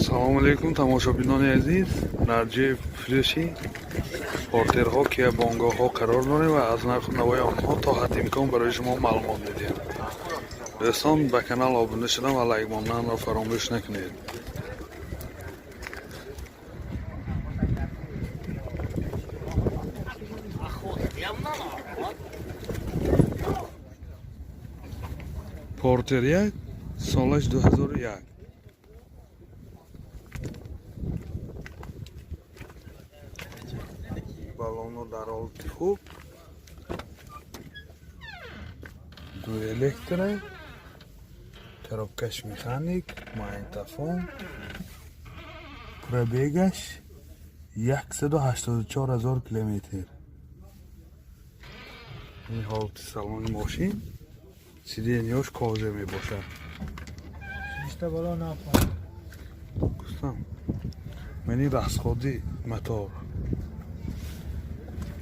Салому алейкум, тамошобинони азиз. Дар ҷои фурӯши портерҳо, Киа Бонгоҳҳо қарор дорем ва аз нарху навои онҳо то ҳадди имкон барои шумо маълумот медиҳем. Дӯстон, ба канал обуна шудан ва лайк монданро фаромӯш накунед. Портер 1, солаш 2001. Баллоно дар ҳолати хуб, ду электро, коробкаш механик, магнитофон, пробегаш 184 ҳазор километр. Ин ҳолати салони мошин, сиденьяш кожа мебошад. Бишта боло напоин. Гуфтам, мани расходи мотор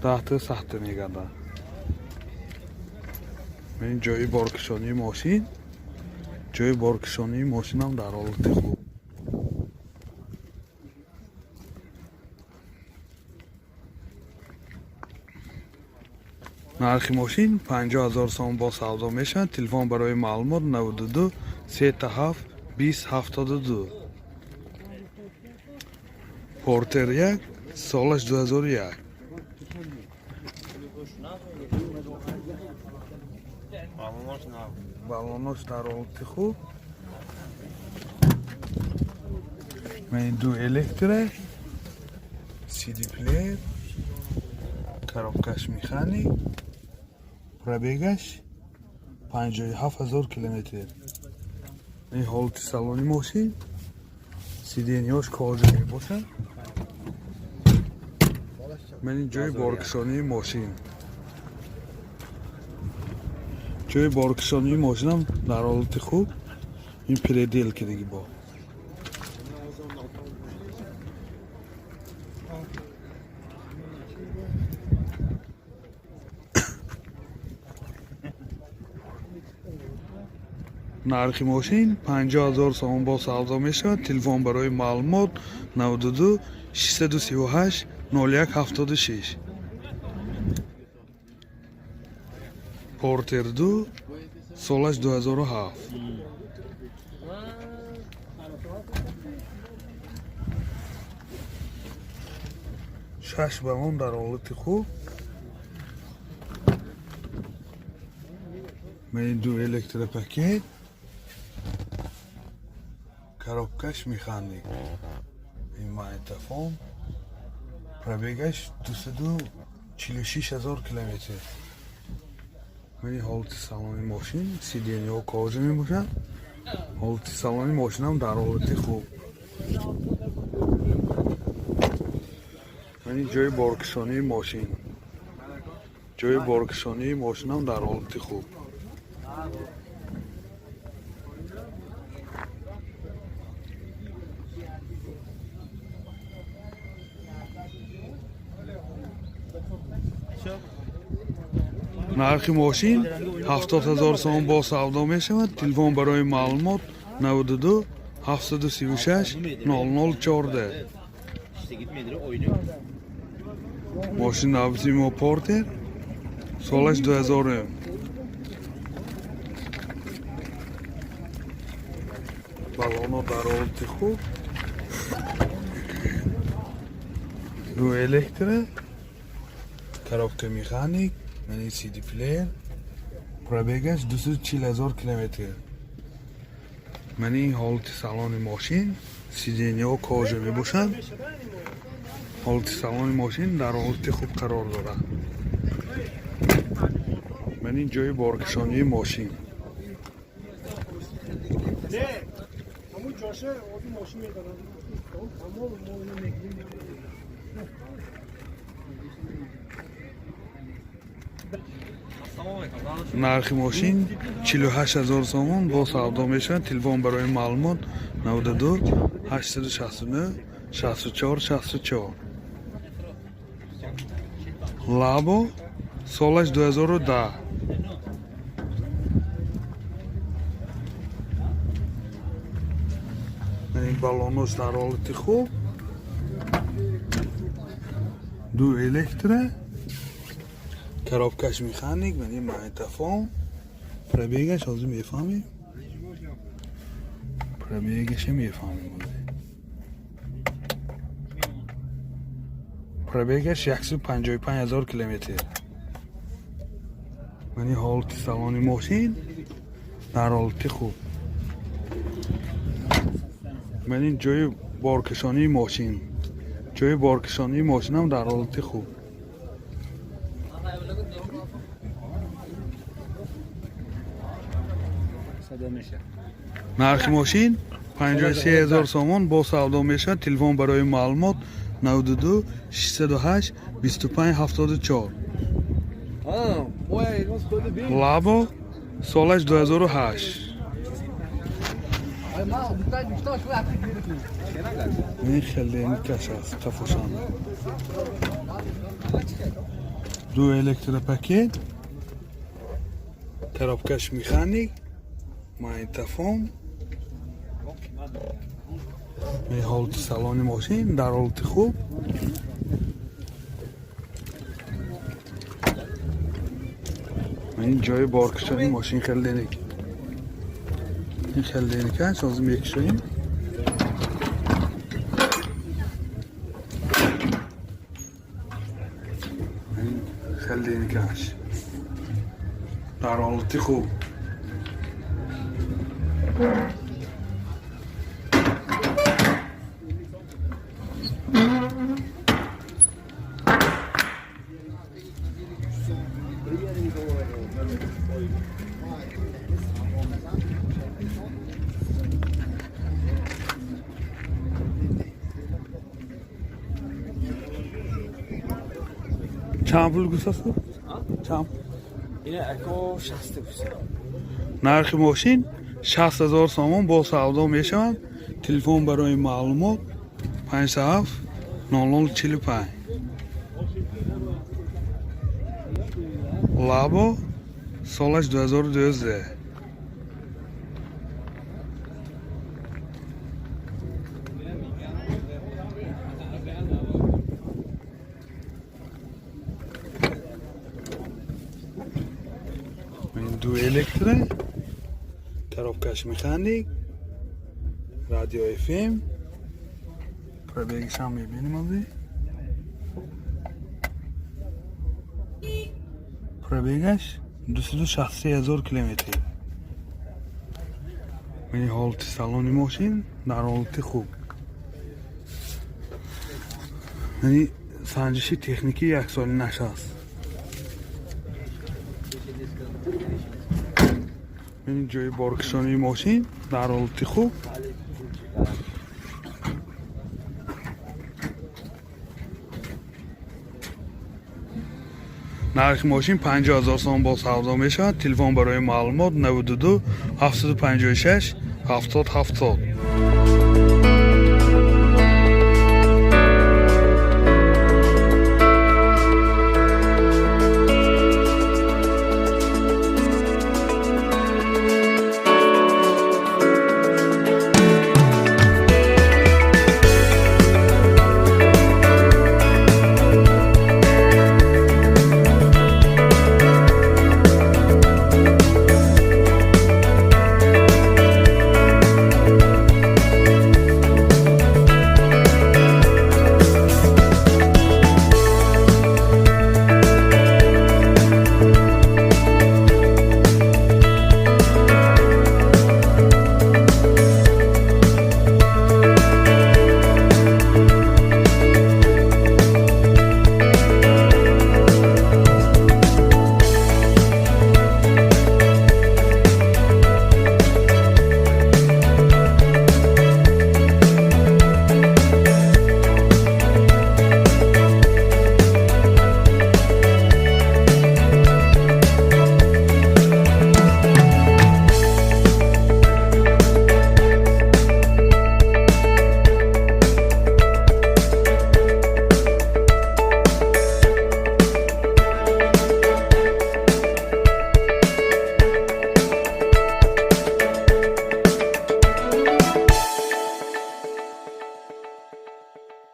даҳта сахта мегардад. Мани ҷои боркашонии мошин, ҷои боркашонии мошинам дар ҳолати хуб. Нархи мошин 50 000 сом, бо савдо мешавад. Телефон барои маълумот: 92 37 20 72. Портер 1, солаш 2001. Балонош дар ҳолати хуб, ду электро, CD плеер, коробкаш механик, пробегаш 57 ҳазор километр. Ин ҳолати салони мошин, сиденьяш кожа мебошад. Ман ин ҷои боркашонии мошин, ҷои боркашонии мошинам дар ҳолати хуб. Ин переделка диги бо. Нархи мошин 50 000 сомон, бо савдо мешавад. Телефон барои маълумот: 92 638 01 76. Портер 2, солаш 2007. Шаш баллон дар ҳолати хуб, ду электропакет, коробкаш механик, ин магнитофон, пробегаш 246 ҳазор километр. Мани ҳолати салони мошин, сиденьяҳо кожа мебошад. Ҳолати салони мошинам дар ҳолати хуб. Мани ҷои боркашонии мошин, ҷои боркашонии мошинам дар ҳолати хуб. Нархи мошин 70 000 сомон, бо савдо мешавад. Телефон барои маълумот: 92 736 00 14. İşte gitmedir oynuyor. Мошин навбати мо Портер, солаш 2000. Баллоно дар ҳолати хуб, ду электро, коробка механик, мани CD плеер, пробегаш 240 ҳазор километр. Мани ин ҳолати салони мошин, сиденьяҳо кожа мебошад. Ҳолати салони мошин дар ҳолати хуб қарор дорад. Ман ин ҷои боркашонии мошин. Не, ҳамун ҷоша оби мошин медорад. Тамом, мо ино мегирем. Нархи мошин 48 ҳазор сомон, бо савдо мешавад. Телефон барои маълумот: 92 869 64 64. Лабо, солаш 2010. Ин баллонош дар ҳолати хуб. Ду электро. Коробкаш механик, мани магнитофон. Пробегаш ҳозир мефаҳмем. Пробегаша мефаҳмем ҳозир. Пробегаш 155 000 километр. Мани ҳолати салони мошин дар ҳолати хуб. Мани ҷои боркашонии мошин. Ҷои боркашонии мошинам дар ҳолати хуб. Нархи мошин 53 000 сомон бо савдо мешавад. Телефон барои маълумот 92 608 25 74. Лабо солаш 2008. Ин хеле каш аст қафошан. Ду электропакет, коробкаш механик, магнитофон. Ҳолати салони мошин дар ҳолати хуб. Ин ҷои боркашонии мошин хеле деник. Ин хеле деник аст, ҳозир мекушоем. Ин хеле деник аст. Дар ҳолати хуб. Чанд пул гуфтаст? Чанд? Ина ако 60 гуфта. Нархи мошин 60 000 сомон бо савдо мешавад. Телефон барои маълумот 57 0045. Лабо солаш 2012. Ду электро, коробкаш механик, радио FM, пробегашам мебинем ҳозир. Пробегаш 263 000 километр. Мани ҳолати салони мошин дар ҳолати хуб. Яъни санҷиши техникӣ яксоли нашаст. Ин ҷои боркашонии мошин дар ҳолати хуб. Нархи мошин 50 000 сомон бо савдо мешавад. Телефон барои маълумот 92 756 70 70.